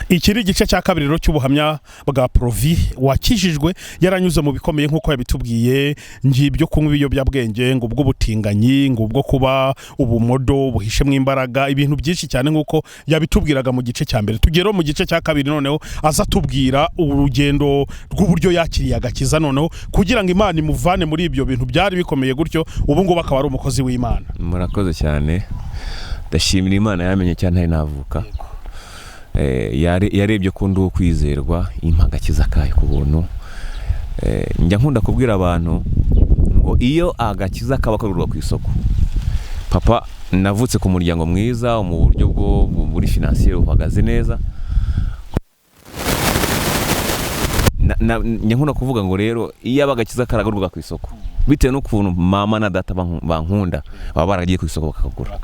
Iki ni igice cya kabiri rero cy'ubuhamya bwa Provi wakijijwe yaranyuze mu bikomeye nk'uko yabitubwiye, ngibyo kunywa ibiyobyabwenge, ngo ubw'ubutinganyi, ngo ubwo kuba ubumodo buhishemo imbaraga, ibintu byinshi cyane nk'uko yabitubwiraga mu gice cya mbere. Tugere mu gice cya kabiri noneho aza atubwira urugendo rw'uburyo yakiriye agakiza, noneho kugira ngo Imana imuvane muri ibyo bintu byari bikomeye gutyo, ubu ngubu akaba ari umukozi w'Imana. Murakoze cyane. Ndashimira Imana yamenye cyane ntari navuka. Yarebye ko ndi uwo kwizerwa, impa agakiza kayo ku buntu. Njya nkunda kubwira abantu ngo iyo agakiza kaba kagurwa ku isoko, papa, navutse ku muryango mwiza mu buryo bwo muri financier buhagaze neza. Njya nkunda kuvuga ngo rero iyo aba agakiza karagurwa ku isoko, bitewe n'ukuntu mama na data bankunda, baba baragiye ku isoko bakakagura,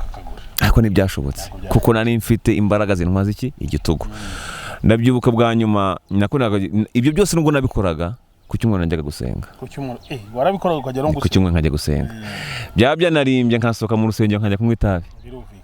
ariko ntibyashobotse kuko nari mfite imbaraga zintwaza iki igitugu. Ndabyibuka bwa nyuma nakundaga ibyo byose, nubwo nabikoraga, ku cyumweru najyaga gusenga. Ku cyumweru warabikoraga ukagera no Ku gusenga? cyumweru nkajya gusenga, byaba byanarimbye nkasohoka mu rusengero nkajya kunywa itabi. Birumvikana.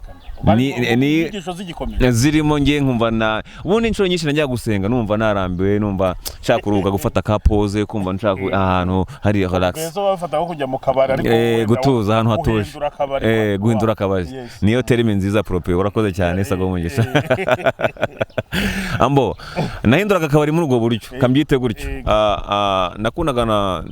Ni Inyigisho zigikomeye. Zirimo ngiye nkumva na ubundi inshuro nyinshi najyaga gusenga numva narambiwe, numva nshaka kuruhuka, gufata ka pause, kumva nshaka ahantu hari relax. Mbese bafata nko kujya mu kabari, ariko wenda gutuza ahantu hatuje. Guhindura akabari. Guhindura akabari. Niyo terme nziza propre. Urakoze cyane, sago umugisha. Ambo nahinduraga akabari muri ubwo buryo, kambyite gutyo. Nakundaga na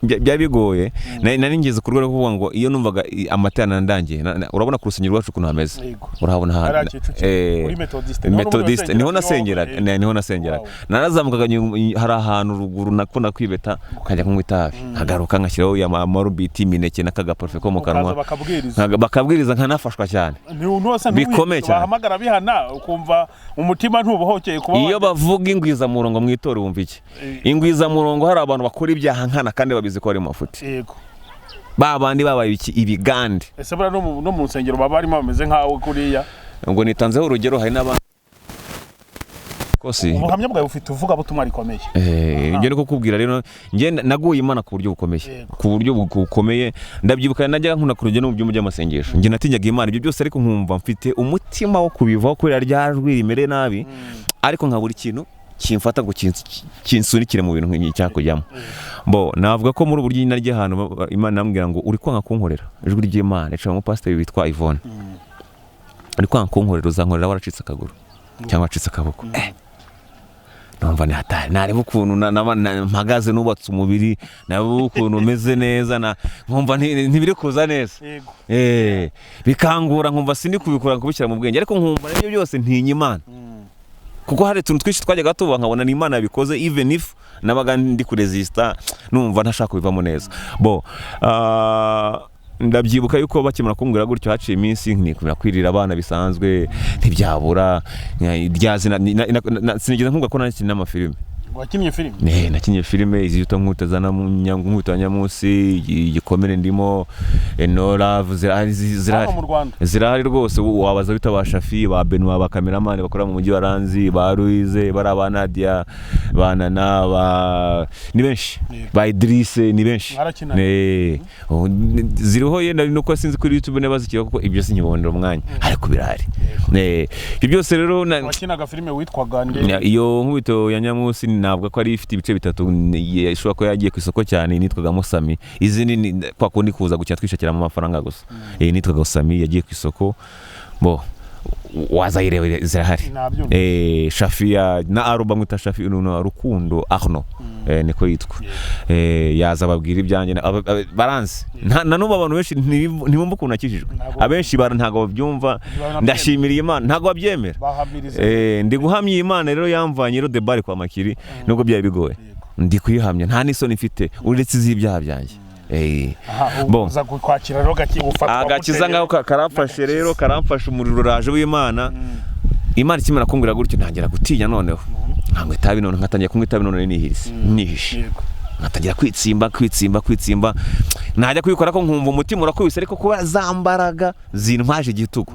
byari bigoye. Nari ngeze ku rwego rwo kuvuga ngo iyo numvaga amateraniro ndangiye, urabona ku rusengero rwacu ukuntu hameze. Urahabona Hariya ahantu Kicukiro, kuri Methodiste. Niho Methodiste niho nasengeraga. Niho nasengeraga. Narazamukaga hari ahantu ruguru nakunda kwibeta nkajya kunywa itabi, nkagaruka nkashyiraho ya marubiti, imineke n'akagaparufe ko mu Ukaza kanwa. bakabwiriza. Bakabwiriza nkanafashwa cyane. Bikomeye cyane. Bahamagara bihana, ukumva umutima ntubohokeye kuba Iyo bavuga ingwizamurongo mu itorero, wumva iki? Ingwizamurongo, hari abantu bakora ibyaha nkana kandi babizi ko bari mu mafuti. Ba bandi babaye iki, ibigande. Ese buriya no mu nsengero baba barimo bameze nk'aho kuriya? Ubwo nitanzeho urugero, hari n'abandi kosi. Ubuhamya bwawe bufite uvugabutumwa rikomeye. Ibyo ni kukubwira rero, njye naguye Imana ku buryo bukomeye. Ku buryo bukomeye. Ndabyibuka najyaga nkunda kurujya no mu byumba by'amasengesho. Njye natinyaga Imana ibyo byose, ariko nkumva mfite umutima wo kubivaho kubera rya jwi rimereye nabi, ariko nkabura ikintu kimfata ngo kinsunikire mu bintu nk'ibi cyakujyamo. Bo navuga ko muri ubu buryo naryo ahantu Imana irambwira ngo uri kwanga kunkorera, ijwi ry'Imana rica mu pasiteri witwa Yvonne, uri kwanga kunkorera, uzankorera waracitse akaguru cyangwa wacitse akaboko. Numva ni hatari, nareba ukuntu mpagaze, nubatse umubiri, nareba ukuntu meze neza, nkumva ntibiri kuza neza. Bikangura, nkumva sindi kubikora, kubishyira mu bwenge, ariko nkumva nibyo byose ntinya Imana, kuko hari utuntu twinshi twajyaga tuba nkabona ni Imana yabikoze, even if nabaga ndi kuresista, numva ntashaka kubivamo neza. Bo ndabyibuka yuko bakimara kumbwira gutyo, haciye iminsi ntikumira kwirira abana bisanzwe, ntibyabura rya zina sinigeze nkumva ko nakinnye n'amafilime. Wakinnye filime? Ne, nakinnye filime izitwa Nkuta za Nkuta ya Nyamunsi, Igikomere ndimo, No Love, zirahari zirahari. Hano mu Rwanda? Zirahari rwose. Wabaza bita ba Shafi, ba Benoit, ba cameraman bakora mu mujyi wa Ranzi, ba Louise, bari aba Nadia, ba Nana, ba ni benshi. Ba Idrisse, ni benshi. Mwarakinanye? Ne, oh, ziriho yenda nuko sinzi kuri YouTube niba zikiriho, kuko ibyo sinkibonera umwanya, ariko birahari. Ne, ibyo byose rero Wakinaga filime witwaga nde? Iyo Nkubito ya Nyamunsi navuga ko ari ifite ibice bitatu, ishobora kuba yagiye ku isoko cyane, nitwaga Sami. Izindi ni kwa kundi kuza gukina twishakiramo amafaranga gusa. Iyi nitwaga Sami yagiye ku isoko, bo wazayireba zirahari. Nabyumva. Shafia na Aro bamwita Shafi no Rukundo Arno, niko yitwa. Yaza ababwira ibyanjye baranzi. Na n'ubu abantu benshi ntibumva ukuntu nakijijwe. Abenshi ntabwo babyumva. Ntibanabyemera. Ndashimira Imana, ntabwo babyemera. Bahamiriza. Ndi guhamya Imana rero yamvanye rero debari kwa Makiri, nubwo byari bigoye. Ndi kuyihamya nta n'isoni mfite uretse iz'ibyaha byanjye. Aha. Bon. Uza kwakira rero gake, ufatwa Agakiza gute? ngaho karamfashe rero, karamfashe, umuriro uraje w'Imana. Imana ikimara kumbwira gutyo, ntangira gutinya, noneho nkanywa itabi, none nkatangira kunywa itabi, none nihirise nihishe. Nkatangira kwitsimba, kwitsimba, kwitsimba, najya kubikora ko nkumva umutima urakubise, ariko kuba za mbaraga zintwaje igitugu.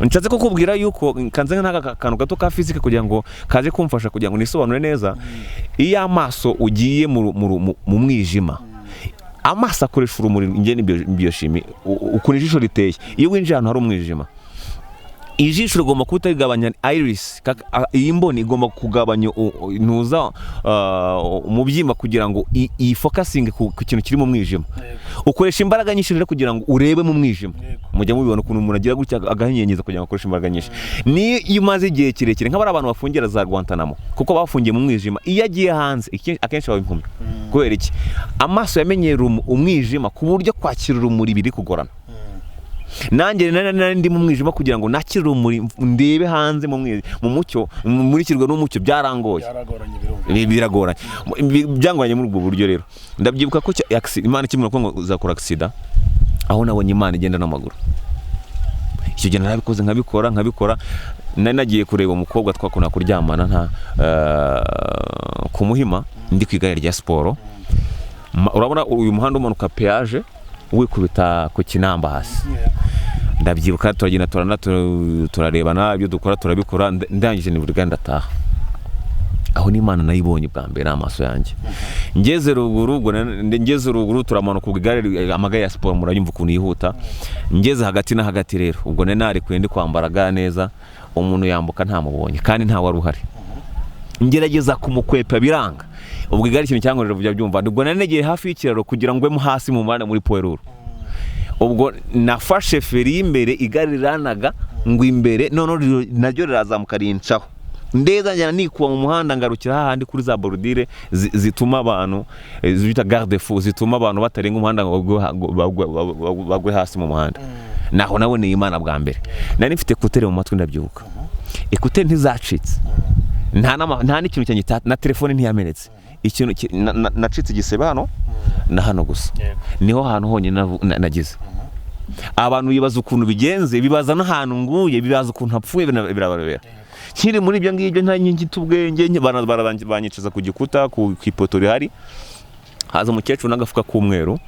Nshatse kukubwira yuko kanze nk'aka kantu gato ka physique kugira ngo kaze kumfasha kugira ngo nisobanure neza. Iyo amaso ugiye mu mwijima, amaso akoresha urumuri. Njye ni biochimie, ukuntu ijisho riteye, iyo winjiye ahantu hari umwijima. Ijisho rigomba kuba rigabanya iris, iyi mboni igomba kugabanya ntuza umubyimba kugira ngo iyi focusinge ku kintu kiri mu mwijima. Ukoresha imbaraga nyinshi rero kugira ngo urebe mu mwijima. Mujya mubibona ukuntu umuntu agira gutya agahinyenyeza kugira ngo akoreshe imbaraga nyinshi. Niyo umaze igihe kirekire, nk'abari abantu bafungira za Guantanamo, kuko bafungiye mu mwijima, iyo agiye hanze akenshi baba impumyi. Kubera iki? Amaso yamenyera umwijima ku buryo kwakira urumuri biri kugorana. Nanjye nari ndi mu mwijima, kugira ngo nakire urumuri ndebe hanze mu mucyo, murikirwe n'umucyo, byarangoye. Byaragoranye, birumvikana. Biragoranye. Byangoranye muri ubwo buryo. Rero ndabyibuka ko Imana ikimara kuvuga ngo uzakora accident, aho nabonye Imana igenda n'amaguru. Icyo gihe narabikoze, nkabikora. Nari nagiye kureba umukobwa twakunda kuryamana nta ku Muhima, ndi ku igare rya siporo. Urabona uyu muhanda umanuka peyaje wikubita ku Kinamba hasi. Ndabyibuka turagenda, turana turarebana, ibyo dukora turabikora, ndangije nibwo ndataha. Aho n'Imana nayibonye bwa mbere amaso yanjye. Ngeze ruguru, ubwo ngeze ruguru turamanuka, ubwo igare, amagare ya siporo murayumva ukuntu yihuta. Ngeze hagati na hagati rero, ubwo nari narekuye, ndi kwambara ga neza, umuntu yambuka ntamubonye kandi nta wari uhari. Ngerageza kumukwepa biranga. Ubwo igare ikintu cyankorera bujya byumva, ubwo nari negeye hafi y'ikiraro kugira ngo ngwemo hasi mu muhanda muri poweruru. Ubwo nafashe feri y'imbere, igare riranaga ngo imbere, noneho naryo rirazamuka rincaho ndeza, njyana nikuba mu muhanda, ngarukira hahandi kuri za bordure zituma abantu zita garde-fou, zituma abantu batarenga umuhanda ngo bagwe hasi mu muhanda. Naho naboneye Imana bwa mbere. Nari mfite écouteurs mu matwi, ndabyibuka, écouteurs ntizacitse, nta n'ikintu cyanjye na telefone ntiyamenetse. Ikintu nacitse igisebe hano na hano gusa. Niho hantu honyine nagize. Abantu bibaza ukuntu bigenze, bibaza n'ahantu nguye, bibaza ukuntu hapfuye, birabarobera. Nkiri muri ibyo ngibyo, nta ngita ubwenge, banyicaza ku gikuta, ku ipoto rihari. Haza umukecuru n'agafuka k'umweru,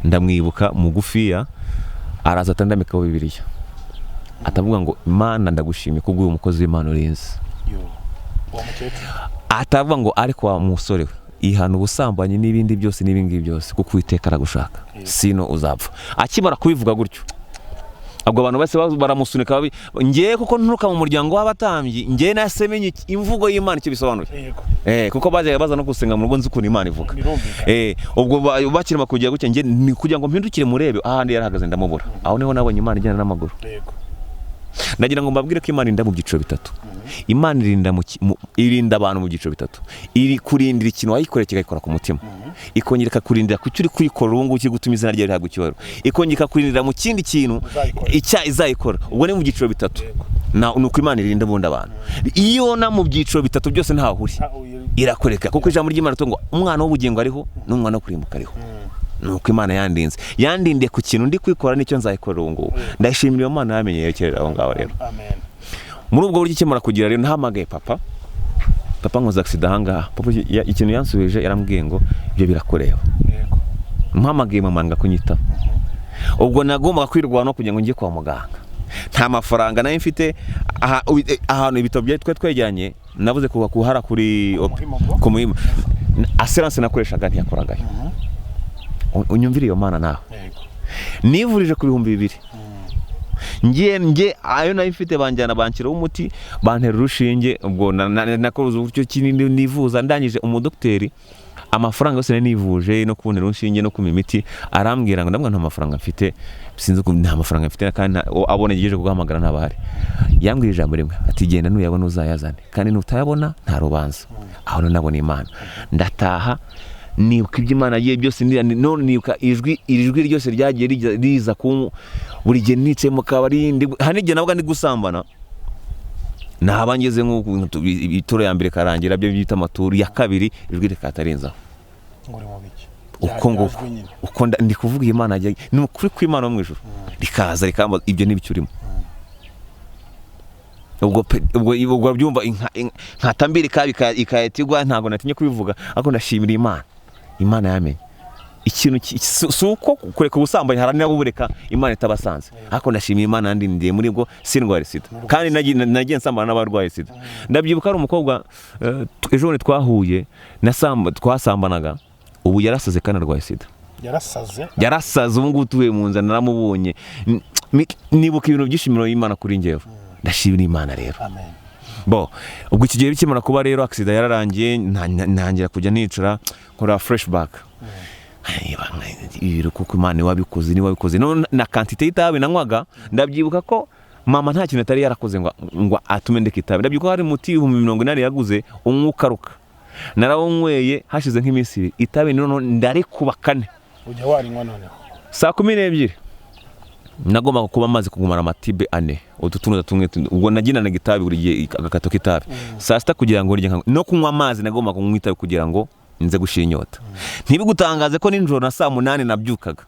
ndamwibuka, mugufiya, araza atandamikaho Bibiliya, atavuga ngo: "Imana ndagushimye kubw'uyu mukozi w'Imana urinze." Yo, uwo mukecuru. Atavuga ngo: "Ariko wa musore we, ihana ubusambanyi n'ibindi byose n'ibi ngibi byose, kuko Uwiteka aragushaka, sino uzapfa." Akimara kubivuga gutyo, ubwo abantu bose baramusunika ngewe kuko nturuka mu muryango w'abatambyi, ngewe nahise menya imvugo y'Imana icyo bisobanuye. Kuko bajyaga baza no gusenga mu rugo, nzi ukuntu Imana ivuga. Ubwo bakirimo kugira gutya, nge ni kugira ngo mpindukire murebe ahandi yarahagaze, ndamubura. Aho niho nabonye Imana igenda n'amaguru. Ndagira ngo mbabwire ko Imana irinda mu byiciro bitatu. Imana irinda mu ki- mu- irinda abantu mu byiciro bitatu. Iri kurindira ikintu wayikoreye kikayikora ku mutima, ikongera ikakurindira ku cyo uri kuyikora ubu ngubu kiri gutuma izina ryawe rihabwa icyubahiro, ikongera ikakurindira mu kindi kintu Uzayikora. icya izayikora. Ubwo ni mu byiciro bitatu. Ni uko Imana irinda ubundi abantu. Iyo na mu byiciro bitatu byose ntaho uri, irakoreka, kuko ijambo ry'Imana rivuga ngo umwana w'ubugingo ariho n'umwana wo kurimbuka ariho. Ni uko Imana yandinze, yandindiye ku kintu ndi kwikora nicyo nzayikorera ubu ngubu. Ndashimira iyo Mana yamenye yerekerera aho ngaho rero. Amen. Muri ubwo buryo ikimara kugira rero, nahamagaye papa: "Papa, nkoze accident ahangaha." Papa ikintu yansubije yarambwiye ngo: "Ibyo birakureba." Mpamagaye mama nga kunyitaba. Ubwo nagombaga kwirwanaho kugira ngo njye kwa muganga, nta mafaranga nari mfite. Ahantu ibitaro byari twari twegeranye, nabuze kuva kuhara kuri Muhima ubwo? Ku Muhima. Assurance nakoreshaga ntiyakoragayo. Unyumvire iyo Mana nawe. Nivurije ku 2000, ngiye nge ayo nari mfite, banjyana banshyiraho umuti, bantera urushinge. Ubwo nakoze uburyo kinini nivuza. Ndangije, umudogiteri amafaranga yose nari nivuje no kubonera urushinge no kumpa imiti, arambwira ngo, ndabona nta mafaranga mfite, sinzi ukuntu nta mafaranga mfite kandi abona ngejeje kuguhamagara ntabahari. Yambwiye ijambo rimwe ati: "Genda, nuyabona uzayazane, kandi nutayabona nta rubanza." Aho nabona Imana. Ndataha, nibuka ibyo Imana yagiye byose, none nibuka ijwi, iri jwi ryose ryagiye riza ku buri gihe nicaye mu kabari, hari n'igihe nabwo ndi gusambana, naba ngeze nk'uku ituro ya mbere karangira, byo bita amaturu ya kabiri, ijwi rikatarenzaho. Ngo uri mu biki? Uko nguko. Ryajwi nyine. Uko ndi kuvuga, Imana ni ukuri kw'Imana wo mu ijuru, rikaza rikambaza: "Ibyo ni ibyo urimo?" Ubwo ubwo byumva nkatambira ikahita igwa. Ntabwo natinye kubivuga, ariko ndashimira Imana. Imana yamenye ikintu si uko kureka ubusambanyi, hari n'abubureka Imana itabasanze, ariko ndashimira Imana yandindiye muri bwo sindwara sida, kandi nagiye nsambana n'abarwaye sida. Ndabyibuka hari umukobwa ejo bundi twahuye, twasambanaga, ubu yarasaze kandi arwaye sida. Yarasaze? Yarasaze. Ubu ngubu tuvuye mu nzira naramubonye. Nibuka ibintu byishimiro y'Imana kuri njyewe. Ndashimira Imana rero. Amen. Bo ubwo iki gihe bikimara kuba rero, accident yararangiye, ntangira kujya nicara nkora flashback. Ibiro kuko Imana wabikoze ni wabikoze. None na quantité y'itabi nanywaga, ndabyibuka ko mama nta kintu atari yarakoze ngo atume ndeka itabi. Ndabyibuka ko hari umuti 80,000 yaguze umwuka ukaruka, narawunyweye hashize nk'iminsi 2 itabi noneho ndarikuba kane. Ujya warinywa noneho? Saa 12 nagombaga kuba maze kugumana amatibe 4, utu tunuza tumwe, ubwo naginanaga itabi buri gihe, agakato k'itabi saa sita kugira ngo ndye, no kunywa amazi nagombaga kunywa itabi kugira ngo nze gushira inyota. Ntibigutangaze ko nijoro na saa 8 nabyukaga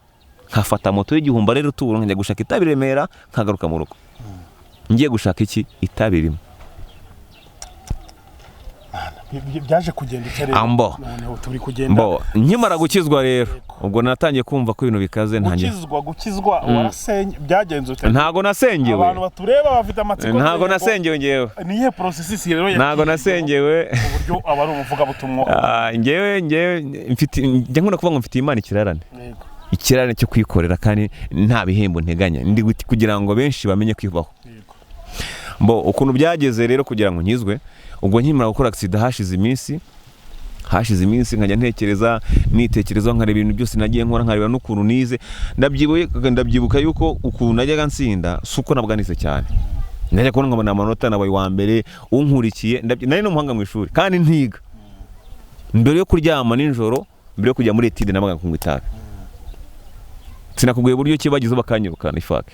nkafata moto y'igihumbi rero tubura, nkajya gushaka itabi i Remera, nkagaruka mu rugo ngiye gushaka iki? Itabi rimwe. Byaje kugenda ute rero? Ambo. Noneho turi kugenda. Mbo nkimara gukizwa rero, ubwo natangiye kumva ko ibintu bikaze, ntangiye Gukizwa warasenye, byagenze ute? Ntago nasengewe. Abantu batureba bafite amatsiko. Ntago nasengewe ngewe. Ni iyihe processus rero Ntago yagiye nasengewe. uburyo aba ari umuvugabutumwa? Ah, ngewe mfite, njya nkunda kuvuga ngo mfite Imana ikirarane. Ikirarane cyo kwikorera kandi nta bihembo nteganya, ndi kugira ngo benshi bamenye kwibaho. Mbo ukuntu byageze rero kugira ngo nkizwe, ubwo nkimara gukora accident hashize iminsi nkajya ntekereza, nitekerezaho, nkareba ibintu byose nagiye nkora, nkareba n'ukuntu nize. Ndabyibuka yuko ukuntu najyaga nsinda si uko nabwo nize cyane, najya kubona nkabona amanota nabaye uwa mbere unkurikiye. Nari n'umuhanga mu ishuri kandi ntiga. Mbere yo kuryama nijoro, mbere yo kujya muri étude, nabaga kunywa itabi. Sinakubwiye uburyo ki bagize bakanyirukana i fac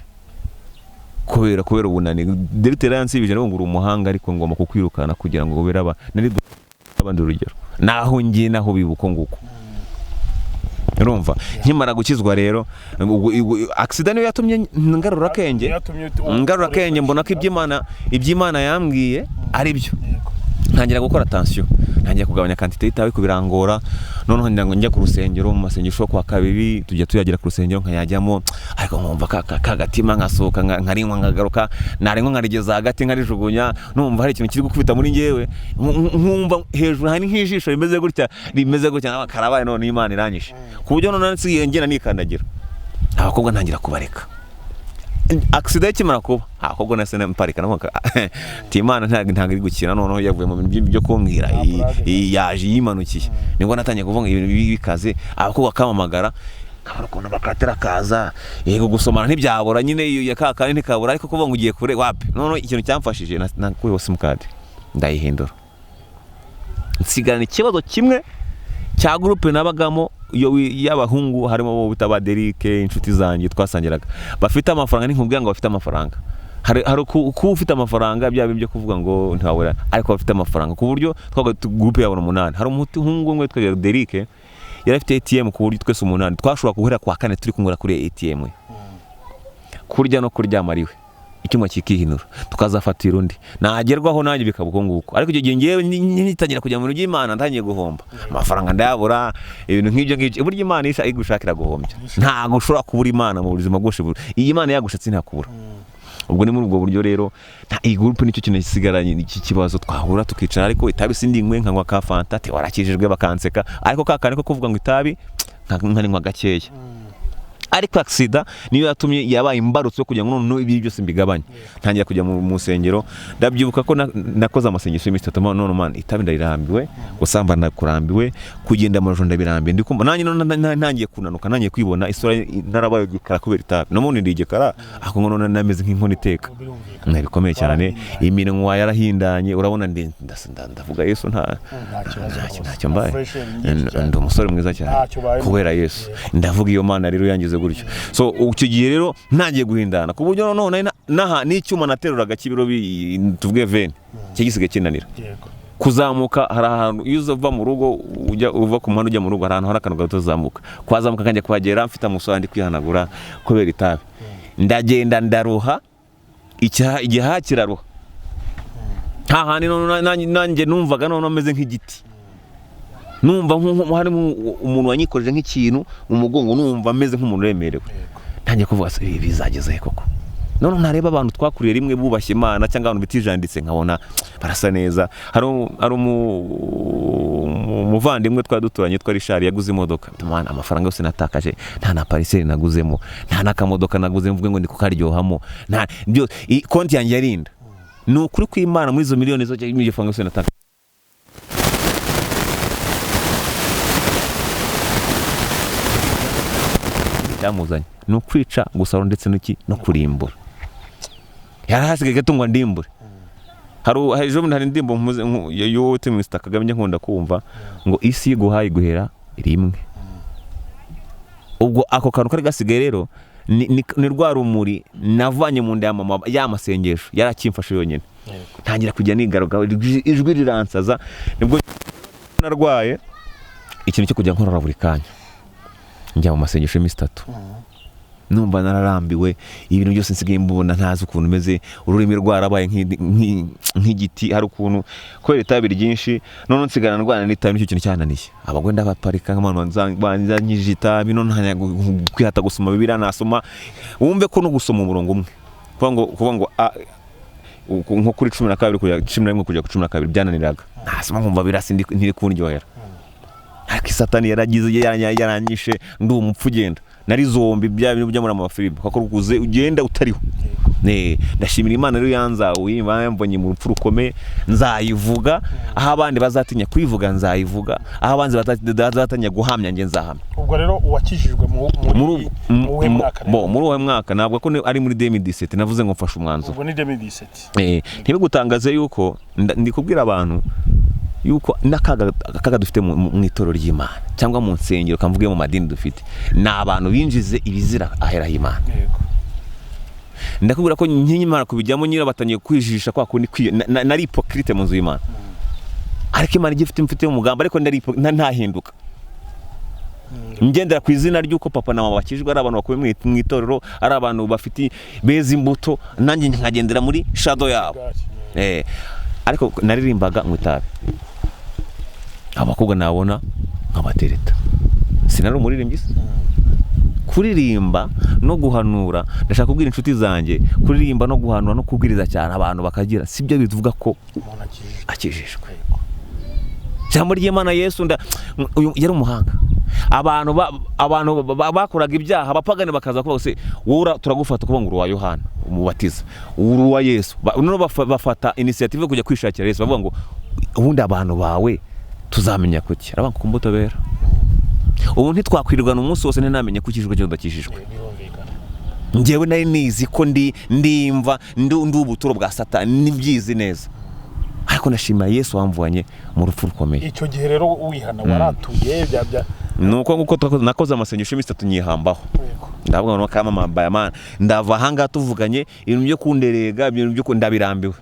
kubera ubunani. Directeur yansibije ngo uri umuhanga ariko ngomba kukwirukana kugira ngo ubere aba nari abandi urugero, naho ngiye naho bibuko nguko. Urumva nkimara gukizwa rero, accident niyo yatumye ngarura akenge. Yatumye Ngarura akenge, mbona ko iby'Imana yambwiye ari byo. Ntangira gukora attention, ntangira kugabanya quantité y'itabi kubirangora. Noneho ngira ngo njya ku rusengero mu masengesho yo kwa kabiri, tujya tuyagera ku rusengero nkayajyamo, ariko nkumva ka gatima, nkasohoka nkarinywa, nkagaruka, narinywa nkarigeza hagati nkarijugunya. Numva hari ikintu kiri gukubita muri njyewe, nkumva hejuru hari nk'ijisho rimeze gutya nawe karabaye. None Imana iranyishe ku buryo none nsigaye ngenda nikandagira. Abakobwa ntangira kubareka. Accident ikimara kuba, abakobwa nase mparika nabo ati Imana ntabwo iri gukina. Noneho yavuye mu bintu byo kumbwira, yaje yimanukiye. Nibwo natangiye kuvuga ibintu bikaze, abakobwa bakamamagara, nkabona ukuntu bakatira kaza. Yego, gusomana ntibyabura nyine, iyo ya ka kandi ntikabura, ariko kuvuga ngo ugiye kure wapi. Noneho ikintu cyamfashije, nakuyeho simukadi ndayihindura, nsigarana ikibazo kimwe cya groupe nabagamo iyo y'abahungu, harimo abo bita ba Derike, inshuti zanjye twasangiraga, bafite amafaranga. Ntinkubwira ngo bafite amafaranga, hari kuba ufite amafaranga byaba ibyo kuvuga ngo ntiwabura, ariko bafite amafaranga ku buryo twabaga groupe yabona umunani. Hari umuhungu umwe witwa Derike yari afite ATM, ku buryo twese umunani twashobora guhera kwa kane turi kunywera kuri ATM ye, kurya no kuryama ariwe, icyuma kikihinura tukazafatira undi, nagerwaho nanjye bikaba uko nguko. Ariko icyo gihe ngewe nitangira kujya mu bintu by'Imana, ntangiye guhomba amafaranga, ndayabura, ibintu nk'ibyo ngibyo. Burya Imana isha igushakira guhombya, ntabwo ushobora kubura Imana mu buzima bwose. Iyi Imana yagushatse ntakubura. Ubwo ni muri ubwo buryo rero iyi groupe nicyo kintu gisigaranye iki kibazo. Twahura tukicara, ariko itabi sindinywe, nkanywa ka fanta, ati warakijijwe, bakanseka. Ariko ka kantu ko kuvuga ngo itabi nkarinywa gakeya. Ariko accident niyo yatumye, yabaye imbarutso yo kugira ngo noneho ibi byose mbigabanye, ntangira kujya mu nsengero. Ndabyibuka ko nakoze amasengesho y'iminsi 3. None man, itabi ndarirambiwe, gusambana kurambiwe, kugenda amajoro ndabirambiwe. Ndi kumva nanjye none ntangiye kunanuka, ntangiye kwibona isura narabaye igikara kubera itabi. No mundi ndi igikara, ariko ngo none nameze nk'inkono iteka. Birumvikana. Ni bikomeye cyane, iminwa yarahindanye, urabona ndi ndavuga Yesu nta Nta kibazo rwose. Ntacyo mbaye. Fresh air nyinshi cyane. Ndi umusore mwiza cyane Ntacyo ubaye. kubera Yesu. Ndavuga iyo Mana rero yangize gutyo. So icyo gihe rero ntangiye guhindana ku buryo noneho nari naha n'icyuma nateruraga cy'ibiro tuvuge 20 cyo gisigaye kinanira kuzamuka. Hari ahantu iyo uza uva mu rugo, ujya uva ku muhanda ujya mu rugo, hari ahantu hari akantu gato uzamuka, kwazamuka nkajya kuhagera mfite amusore ndi kwihanagura kubera itabi. Ndagenda ndaruha, igihaha kiraruha, nta handi noneho nanjye numvaga noneho meze nk'igiti, numva harimo umuntu wanyikoreje nk'ikintu mu mugongo, numva meze nk'umuntu uremerewe. Ntangiye kuvuga se ibi bizageza he koko? None ntareba abantu twakuriye rimwe bubashye Imana cyangwa abantu bitijanditse, nkabona barasa neza. Hari umuvandimwe twari duturanye twari Richard, yaguze imodoka. Mana, amafaranga yose natakaje, nta na parcelle naguzemo, nta n'akamodoka naguze mvuge ngo ndi kukaryohamo, nta byose, konti yanjye yarinda. Ni ukuri kw'Imana, muri izo miliyoni zose iryo faranga yose natanga. Icyamuzanye ni ukwica, gusahura ndetse n'iki no kurimbura. Yari hasigaye gato ngo ndimbure. Hari ejo bundi hari indirimbo y'uwo Mr Kagame njya nkunda kumva ngo isi iguhaye iguhera rimwe. Ubwo ako kantu kari gasigaye rero ni rwa rumuri navanye mu nda ya mama, ya masengesho yarakimfashe yonyine, ntangira kujya nigaruka, ijwi riransaza. Nibwo narwaye ikintu cyo kujya nkorora buri kanya, njya mu masengesho y'iminsi 3, numva nararambiwe ibintu byose nsigaye mbona ntazi ukuntu meze, ururimi rwarabaye nk'igiti, hari ukuntu kubera itabi ryinshi, none nsigara ndwana n'itabi, nicyo kintu cyananiye. Abagore ndabaparika nk'abantu banzanyije itabi, none ntangira kwihata gusoma Bibiliya, nasoma wumve ko no gusoma umurongo umwe kuvuga ngo nko kuri 12 kujya 11 kujya ku 12 byananiraga, nasoma nkumva birasi ntiri kundyohera. Ariko Satani yaragize yaranyishe, ndi umupfu ugenda nari zombi, bya bintu byo muri amafilime kuko rukuze ugenda utariho. Ndashimira Imana rero yanzawe, yambonye mu rupfu rukomeye, nzayivuga aho abandi bazatinya kwivuga, nzayivuga aho abandi bazatinya guhamya, njye nzahamya. Ubwo rero uwakijijwe muri uwo mwaka, muri uwo mwaka ntabwo ko ari muri 2017 navuze ngo mfashe umwanzuro. Ubwo ni 2017. Ntibigutangaze yuko ndi kubwira abantu yuko n'akaga dufite mu itorero ry'Imana cyangwa mu nsengero, kamvuge mu madini dufite, ni abantu binjize ibizira ahera h'Imana. Ndakubwira ko nk'Imana kubijyamo nyira batangiye kwijisha kwa kundi nari hypocrite mu nzu y'Imana, ariko Imana igifite mfite umugambi, ariko ntahinduka, ngendera ku izina ry'uko papa na mama bakijwe, ari abantu bakomeye mu itorero, ari abantu bafite beza imbuto, nanjye nkagendera muri shadow yabo. Ariko naririmbaga ngo itabi, abakobwa nabona nkabatereta, sinari umuririmbyi se. Kuririmba no guhanura, ndashaka kubwira inshuti zanjye, kuririmba no guhanura no kubwiriza cyane abantu bakagira, sibyo bivuga ko akijijwe. Ijambo ry'Imana Yesu yari umuhanga. Abantu bakoraga ibyaha, abapagani bakaza kuvuga se wowe turagufata kuvuga ngo uri uwa Yohana umubatiza, uri uwa Yesu. Noneho bafata initiative yo kujya kwishakira Yesu, bavuga ngo ubundi abantu bawe tuzamenya kuki? Aravuga ku mbuto bera. Ubu ntitwakwirwana umunsi wose ntinamenye ko ukijijwe cyangwa udakijijwe. Njyewe nari nizi ko ndimva ndi ubuturo bwa Satani, nibyizi neza, ariko ndashima Yesu wamvanye mu rupfu rukomeye. Icyo gihe rero wihana waratuye bya nuko nguko nakoze amasengesho y'iminsi 3 nyihambaho, ndavuga ngo kama mabaya mana, ndava ahanga tuvuganye ibintu byo kunderega, ibintu byo ndabirambiwe.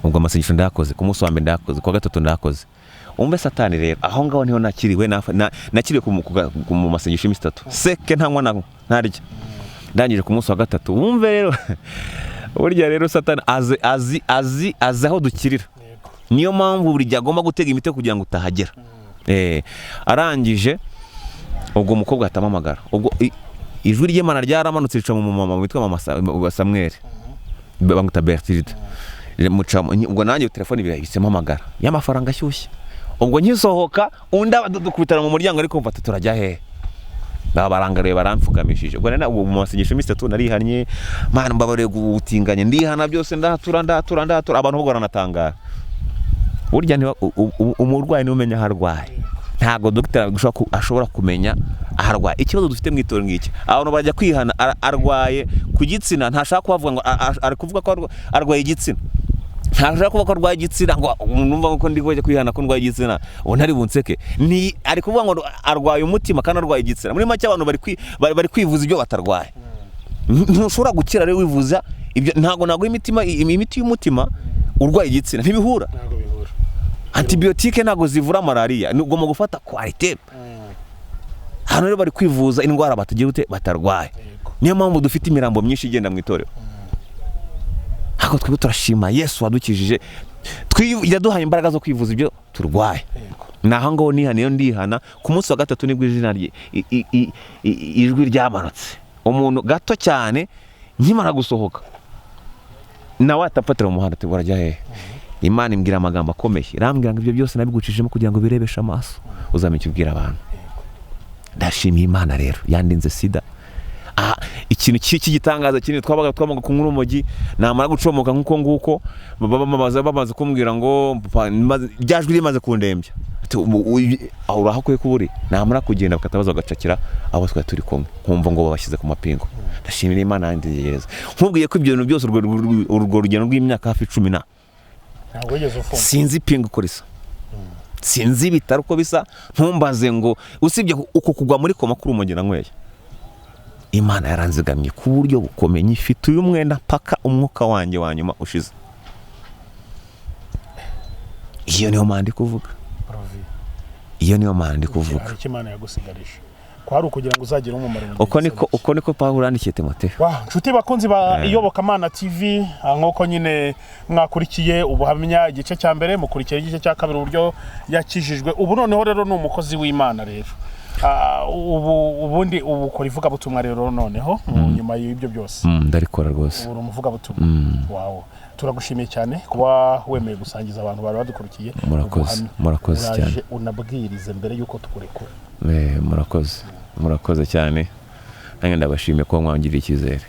Ubwo amasengesho ndayakoze, ku munsi wa mbere ndayakoze, ku wa gatatu ndayakoze. Umve Satani rero aho ngaho niho nakiriwe, nakiriwe mu masengesho y'iminsi 3 seke ntanywa ntarya, ndangije ku munsi wa gatatu. Wumve rero burya rero Satani azi azi aho dukirira, niyo mpamvu buri gihe agomba gutega imitego kugira ngo utahagera. Arangije ubwo umukobwa atamamagara, ubwo ijwi ry'Imana ryaramanutse rica mu mama witwa mama Samuel, bamwita Bertilde, ubwo nanjye telefone birahise mpamagara y'amafaranga ashyushye. Ubwo nkisohoka undi dukubitana mu muryango, ariko mfata turajya hehe, babarangariye baramfukamishije. Ubwo nari mu masengesho y'iminsi 3 narihannye, Mana mbabarire gutinganye, ndihana byose, ndahatura ndahatura ndahatura, abantu bo baranatangara. Burya umurwayi niwe umenya aho arwaye, ntabwo dogiteri ashobora kumenya aho arwaye. Ikibazo dufite mu itorero ngiki, abantu bajya kwihana arwaye ku gitsina, ntashaka kubavuga ngo ari kuvuga ko arwaye igitsina, ntashaka kuvuga ko arwaye igitsina ngo numva ko ndi kujya kwihana ko ndwaye igitsina, ubu ntari bunseke, ni ari kuvuga ngo arwaye umutima kandi arwaye igitsina. Muri make abantu bari kwivuza ibyo batarwaye. Ntushobora gukira rero wivuza ibyo, ntabwo naguha imiti y'umutima urwaye igitsina, ntibihura. Antibiyotike ntabwo zivura malaria, ugomba gufata Coartem. Hano rero bari kwivuza indwara batagira ute batarwaye. Niyo mpamvu dufite imirambo myinshi igenda mu itorero. Ariko twebwe turashima Yesu wadukijije, yaduhaye imbaraga zo kwivuza ibyo turwaye. Naho ngaho nihana, ndihana ku munsi wa gatatu nibwo izina rye ijwi ryamanutse, umuntu gato cyane nkimara gusohoka nawe atapfatira mu muhanda ati burajya hehe. Imana imbwira amagambo akomeye, irambwira ngo ibyo byose nabigucishijemo kugira ngo birebeshe amaso, uzamenye icyo ubwira abantu. Ndashimiye Imana rero yandinze sida. Aha, ikintu cy'igitangaza kinini, twabaga twamaga kunywa urumogi, namara gucomoka nk'uko nguko bamaze kumbwira ngo papa, rya jwi rimaze kundembya. Ati, aho urahakwiye kuba uri. Namara kugenda bakatabaza, bagacakira abo twari turi kumwe, nkumva ngo babashyize ku mapingu. Ndashimira Imana yandegereza. Nkubwiye ko ibyo bintu byose, urwo rugendo rw'imyaka hafi 10 na Ntabwo wigeze ufunga. Sinzi ipingu uko risa, sinzi ibitaro uko bisa, ntumbaze ngo usibye uko kugwa muri koma kuri urumogi nanyweye. Imana yaranzigamye ku buryo bukomeye, nyifite uyu mwenda mpaka umwuka wanjye wa nyuma ushize. Iyo niyo mana ndi kuvuga. Provi. Iyo niyo mana ndi kuvuga. Hari icyo Imana yagusigarije, kwari ukugira ngo uzagire umumaro mu gihe Uko niko gisa. Uko niko Pawulo yandikiye Timoteyo. Wow, nshuti bakunzi ba Iyobokamana TV, nk'uko nyine mwakurikiye ubuhamya igice cya mbere, mukurikiye igice cya kabiri, uburyo yakijijwe. Ubu noneho rero ni umukozi w'Imana rero. Ubu ubundi ubu ukora ivugabutumwa rero noneho nyuma y'ibyo byose? Ndarikora rwose. Ubu uri umuvugabutumwa. Wow, turagushimiye cyane kuba wemeye gusangiza abantu bari badukurikiye Murakoze, ubuhamya. murakoze Uraje cyane. unabwirize mbere y'uko tukurekura. Murakoze, murakoze cyane. Nanjye ndabashimiye kuba mwangiriye icyizere.